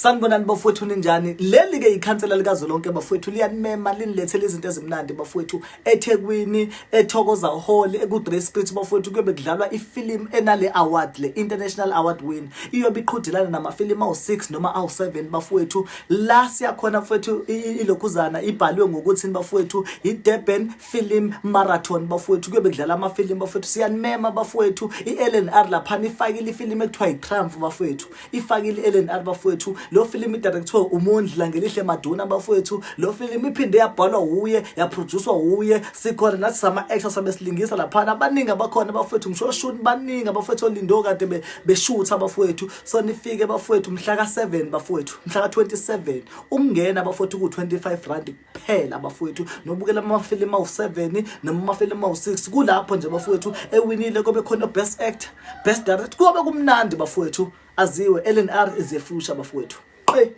Sanibonani bafowethu, ninjani? Leli ke ikhansela likazwelonke bafowethu, liyanimema, linilethele izinto ezimnandi bafowethu eThekwini, eThokoza Hall, eku-Grey Street bafowethu. Kuyobe kudlalwa ifilimu enale award le International Award win. Iyobe iqhudelana namafilimu awu-6 noma awu-7 bafowethu. La siyakhona bafowethu, ilokhuzana ibhalwe ngokuthi bafowethu i-Durban Film Marathon bafowethu. Kuyobe kudlala amafilimu bafowethu, siyanimema bafowethu. I-LNR laphana ifakile ifilimu ekuthiwa i-Triumph bafowethu, ifakile i-LNR bafowethu. Lo film idirectwe uMondli Langelihle Maduna bafowethu. Lo film iphinde yabhalwa wuye, yaproducwa wuye. Sikhona nathi sama-actor, sabe silingisa laphana. Abaningi abakhona bafowethu, ngisho oshuni baningi abafowethu, olindo kade beshutha bafowethu. So nifike bafowethu mhla ka-7 bafowethu, mhla ka-27. Ukungena bafowethu ku-R25 kuphela bafowethu, nobukela amafilimu awu-7 noma amafilimu awu-6. Kulapho nje bafowethu ewinile kobe khona best actor, best director, kuyobe kumnandi bafowethu. Aziwe, LNR is the future bafowethu. Qe.